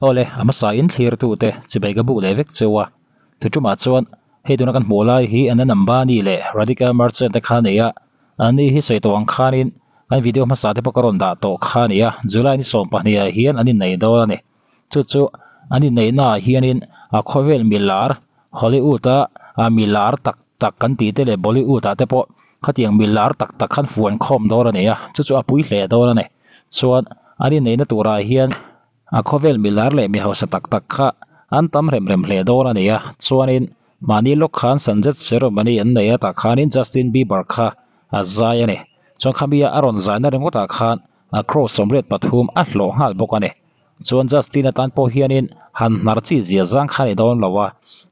Awle, a hmasa in thlirtute chibai ka buk leh vek cheu a. Tuṭumah chuan hei tuna kan hmuh lai hi Anand Ambani leh Radhika Merchant te kha a nei a. Anni hi sawi tawh ang khanin kan video hmasa te pawh ka rawn dah tawh kha a ni a. July ni 12 ah hian an innei dawn a ni. Chu chu an inneihnaah hianin a khawvel milar Hollywood a milar tak tak kan tih te leh Bollywood ah te pawh khatiang milar tak tak khan fuan khawm dawn a ni a. Chu chu a pui hle dawn a ni. Chuan an inneihna turah hian a khawvel milar leh mi hausa tak tak kha an tam rem rem hle dawn a ni a. Chuanin mahni lawk khan Sanjet ceremony an nei a tah khanin Justin Bieber kha a zai a ni. Chuan khami a rawn zaina ringawtah khan a crore 83 a hlawh nghal bawk a ni. Chuan Justin atan pawh hianin han hnar chi zia zang kha a ni dawn lo a.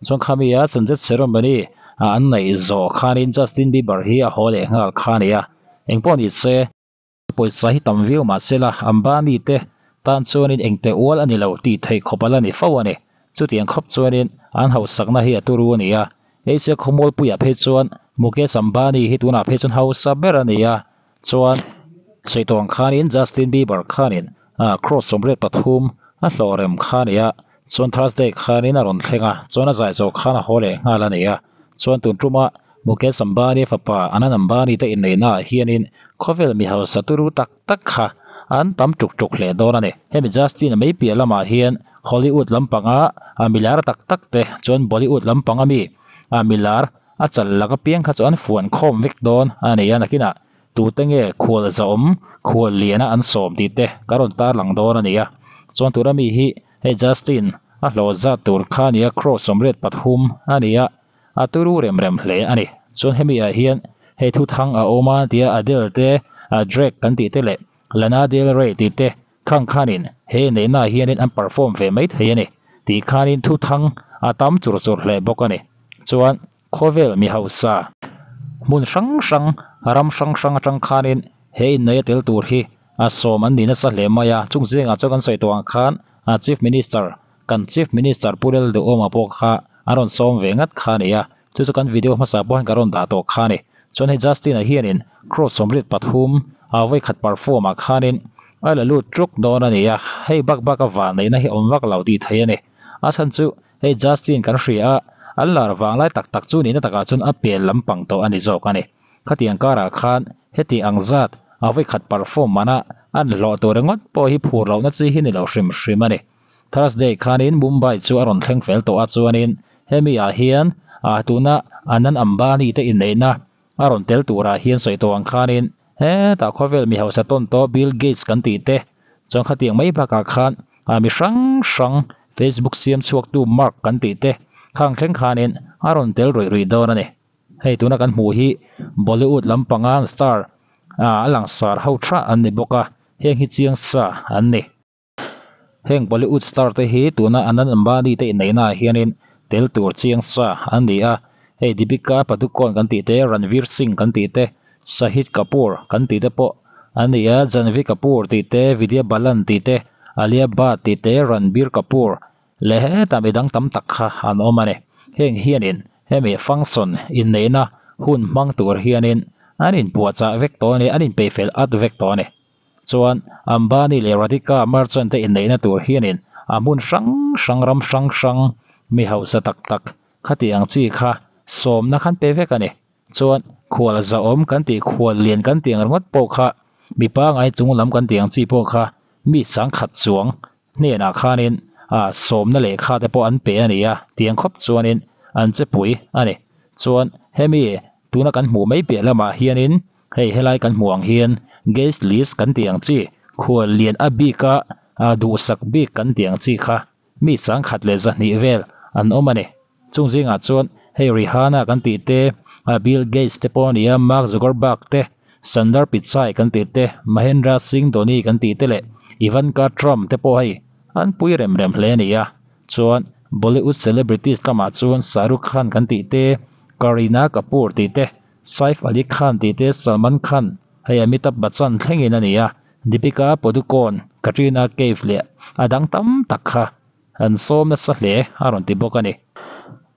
Chuan khami a Sanjet ceremony an neih zawh khanin Justin Bieber hi a haw leh nghal kha a ni a. Engpawh ni se. Pawisa hi tam viau mah se la, Ambani te tan chuanin engte ual a ni lo tih theih khawp a la ni fo a ni. Chutiang khawp chuanin an hausakna hi a turu a ni a. Asia khawmualpuiah phei chuan Mukesh Ambani hi tunah phei chuan hausa ber a ni a. Chuan sawi tawh ang khanin Justin Bieber khanin crore 83 a hlawh rem kha a ni a. Chuan Thursday khanin a rawn thleng a, chuan a zai zawh khan a haw leh nghal a ni a. Chuan tun tuma Mukesh Ambani fapa Anand Ambani te inneihnaah hianin khawvel mi hausa turu tak tak kha an tam tuk tuk hle dawn a ni. Hemi Justin-a mai piah lamah hian Hollywood lampanga a milar tak tak te chuan Bollywood lampanga mi a milar a chal lak apiang kha chu an fuan khawm vek dawn a ni a. Nakinah tute nge khual zahawm khual liana an sawm tih te ka rawn tarlang dawn a ni a. Chuan tura mi hi hei Justin a hlawh zat tur kha a ni a, crore 83 a ni a. A turu rem rem hle a ni. Chuan hemi ah hian hei thu thang a awm a tia Adele te, Drake kan tih te leh Lana Del Rey tih te khang khanin he inneihna ah hianin an perform ve mai thei a ni tih khanin thu thang a tam chur chur hle bawk a ni. Chuan khawvel mi hausa hmun hrang hrang ram hrang hrang atang khanin he inneih a tel tur hi a sawm an ni nasa hle mai a. Chung zingah chuan kan sawi tawh ang khan Chief Minister Kan Chief Minister Pu Lalduhawma pawh kha a rawn sawm ve ngat kha a ni a, chu chu kan video hmasa pawh hian ka rawn dah tawh kha a ni. Chuan hei Justin-a hianin crore 83 a vawikhat perform ah khanin a la lut ṭuk dawn a ni a, hei bak bak a vanneihna hi awm vak lo tih theih a ni. A chhan chu hei Justin kan hria a, an lar vanglai tak tak chu nihna takah chuan a pel lampang tawh a ni zawk a ni. Khatiang karah khan heti ang zat a vawikhat perform mana an hlawh tur ringawt pawh hi phur lohna chi hi ni lo hrim hrim a ni. Thursday khanin Mumbai chu a rawn thleng fel tawh a chuanin hemi ah hian ah tuna Anand Ambani te inneihna a rawn tel turah hian sawi tawh ang khanin hetah khawvel mi hausa tawn tawh Bill Gates kan tih te chuan khatiang mai bakah khan ah mi hrang hrang Facebook siam chhuaktu Mark kan tih te khang thleng khanin a rawn tel ruih ruih dawn a ni. Hei tuna kan hmuh hi Bollywood lampanga star ah a langsar ho tha an ni bawk a, heng hi chiang sa an ni. Heng Bollywood star te hi tuna Anand Ambani te inneihna ah hianin tel tur chiang sa an ni a, hei Deepika Padukone kan tih te, Ranveer Singh kan tih te, Shahid Kapoor kan tih te pawh an ni a, Janhvi Kapoor tih te, Vidya Balan tih te, Alia Bhatt tih te, Ranbir Kapoor leh hetah midang tam tak kha an awm a ni. Heng hianin hemi function inneihna hun hmang tur hianin an inpuahchah vek tawh a ni, an inpeihfel at vek tawh a ni. Chuan Ambani leh Radhika Merchant te inneihna tur hianin a hmun hrang hrang ram hrang hrang mi hausa tak tak khati ang chi kha sawmna khan pe vek a ni. Chuan khual zahawm kan tih khual lian kan tih ang ringawt pawh kha mi pangai chung lam kan tih ang chi pawh kha mi sangkhat chuang hnenah khanin ah sawmna lehkha te pawh an pe a ni a tiang khawp chuanin an che pui a ni. Chuan hemi tuna kan hmuh mai piah lamah hianin hei helai kan hmuh ang hian guest list kan tih ang chi khual lian a bika ah duhsak bik kan tih ang chi kha mi 102 vel an awm a ni. Chung zingah chuan hei Rihanna kan tih te, Bill Gates te pawh a ni a, Mark Zuckerberg te, Sundar Pichai kan tih te, Mahendra Singh Dhoni kan tih te leh Ivanka Trump te pawh hei an pui rem rem hle a ni a. Chuan Bollywood celebrities lamah chuan Shah Rukh Khan kan tih te, Kareena Kapoor tih te, Saif Ali Khan tih te, Salman Khan hei Amitabh Bachchan thlengin a ni a, Deepika Padukone, Katrina Kaif leh a dang tam tak kha An sawm nasa hle a rawn ti bawk a ni.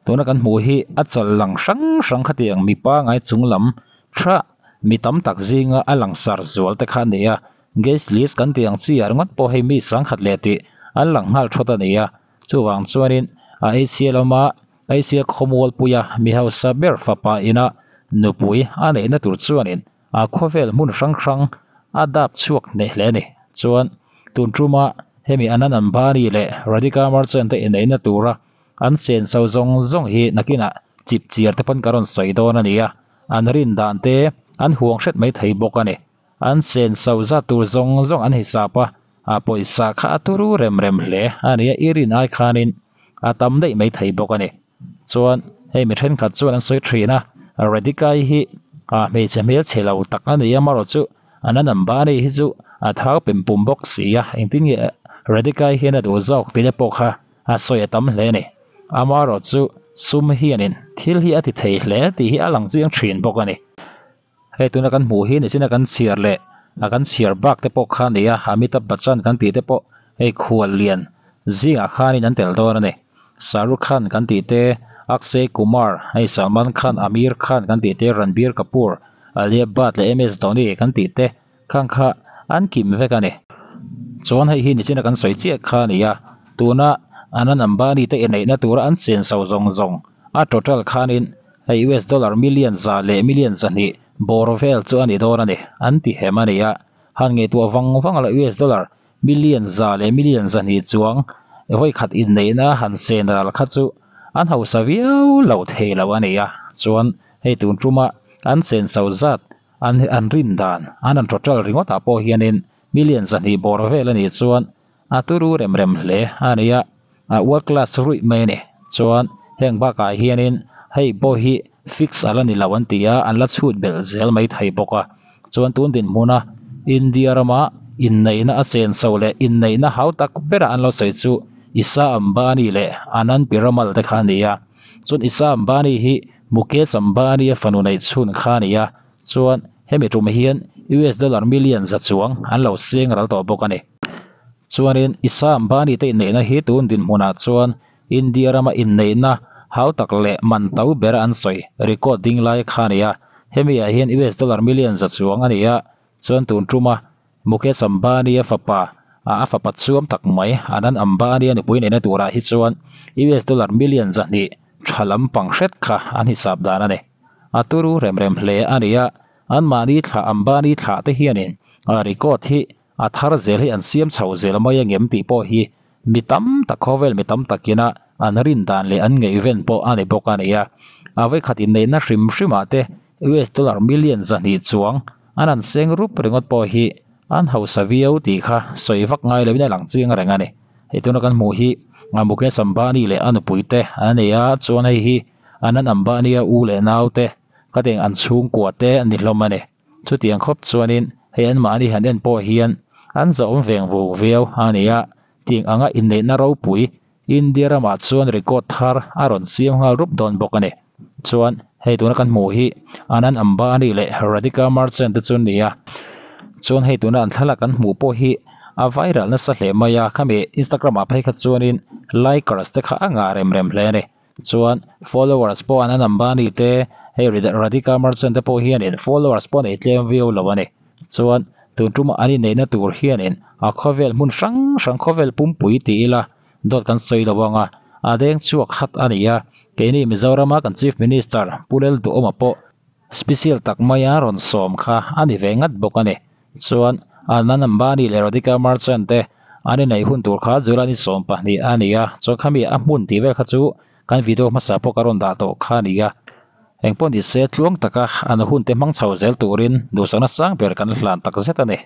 Tuna kan hmuh hi a chal lang hrang hrang khatiang mi pangai chung lam tha mi tam tak zinga a langsar zual te kha a ni a. Guest list kan tih ang chi ah ringawt pawh hei mi 1000 leh tih an lang nghal thawt a ni a, chuvang chuanin a Asia lama Asia khawmualpuia mi hausa ber fapa ina nupui a neihna tur chuanin a khawvel hmun hrang hrang a dap chhuak hneh hle a ni. Chuan tun tuma hemi Anand Ambani leh Radhika Merchant te inneihna tura an senso zawng zawng hi nakinah chip chiar te pawn ka rawn sawi dawn a ni a, an rin dan te an huang hret mai thei bawk a ni. An senso zat tur zawng zawng an hisap a, a pawisa kha a turu rem rem hle a ni a, i rin ai khanin a tam daih mai thei bawk a ni. Chuan hei mi thenkhat chuan an sawi thin a, Radikai hi ah hmeichhe hmelchhe lo tak a ni a, amaherawh chu Anand Ambani hi chu a thau pem pum bawk si a, engtin nge Radikai hian a duh zawk tih te pawh kha a sawi a tam hle a ni. Amaherawh chu sum hianin thil hi a ti thei hle tih hi a lang chiang thin bawk a ni. Hei tuna kan hmuh hi nichina kan chhiar leh a kan chhiar bak te pawh kha a ni a, Amitabh Bachchan kan tih te pawh hei khual lian zingah khanin an tel dawn a ni. Shahrukh Khan kan tih te, Akshay Kumar, hei Salman Khan, Aamir Khan kan tih te, Ranbir Kapoor, Alia Bhatt leh MS Dhoni kan tih te khang kha an kim vek a ni. Chuan hei hi nichina kan sawi chiah kha a ni a, tuna Anand Ambani te inneihna tura an senso zawng zawng a total khanin Hei US dollar million za leh million 200 bawr vel chu a ni dawn a ni, an ti hem a ni a. Han ngaihtuah vang vang la US dollar million za leh million 200 chuang vawi khat inneihna han sen ral kha chu an hausa viau lo thei lo a ni a. Chuan hei tun tuma an sen so zat an an rin dan an han total ringawt ah pawh hianin million 200 bawr vel a nih chuan A turu rem rem hle a ni a, a world class ruih mai a ni. Chuan heng bakah hianin hei pawh hi fix a la ni lo an ti a, an la chhut belh zel mai thei bawk a. Chuan tun dinhmuna India rama inneihna a senso leh inneihna hau tak bera an lo sawi chu Isha Ambani leh Anand Piramal te kha a ni a. Chuan Isha Ambani hi Mukesh Ambani a fanu neih chhun kha a ni a, chuan hemi tum hian US dollar million za chuang an lo seng ral tawh bawk a ni. Chuanin Isha Ambani te inneihna hi tun dinhmunah chuan India rama inneihna hau tak leh man to bera an sawi record ding lai kha a ni a. Hemi ah hian US dollar million za chuang a ni a, chuan tun tuma Mukesh Ambani a fapa ah a fapa chuam tak mai Anand Ambani a nupui neihna turah hi chuan US dollar million 200 tha lampang hret kha an hisap dan a ni. A turu rem rem hle a ni a, anmahni thlah Ambani thlah te hianin a record hi A thar zel hi an siam chho zel mai angem tih pawh hi mi tam tak khawvel mi tam takina an rin dan leh an ngaihven pawh a ni bawk a ni a. A vawikhat inneihna hrim hrimah te US dollar million 200 chuang an han seng rup ringawt pawh hi an hausa viau tih kha sawi vak ngai loin a lang chiang reng a ni. Hei tuna kan hmuh hi Mukesh Ambani leh a nupui te an nei a, chuan hei hi Anand Ambani a u leh nau te ka teng an chhungkua te an ni hlawm a ni. Chutiang khawp chuanin hei anmahni han en pawh hian an zawm veng vuk viau a ni a, tiang anga inneihna ropui India ramah chuan record thar a rawn siam nghal rup dawn bawk a ni. Chuan hei tuna kan hmuh hi Anand Ambani leh Radhika Merchant te chu an ni a, chuan hei tuna an thlalak kan hmuh pawh hi a viral nasa hle mai a, khami Instagram ah phei kha chuanin likers te kha a ngah rem rem hle a ni. Chuan followers pawh an Ambani te hei Radhika Merchant te pawh hianin followers pawh nei tlem viau lo a ni. Chuan tun tuma an inneihna tur hianin a khawvel hmun hrang hrang khawvel pumpui ti ila dawt kan sawi lo ang a, a deng chhuak khat a ni a. Keini Mizorama kan Chief Minister Pu Lalduhawma pawh special tak maia rawn sawm kha a ni ve ngat bawk a ni. Chuan Anand Ambani leh Radhika Merchant te an inneih hun tur kha July ni 12 a ni a, chuan khami a hmun tih vel kha chu kan video hmasa pawh ka rawn dah tawh kha a ni a. Engpawh ni se tluang taka an hun te hmang chho zel turin duhsakna sang ber kan hlan tak zet a ni.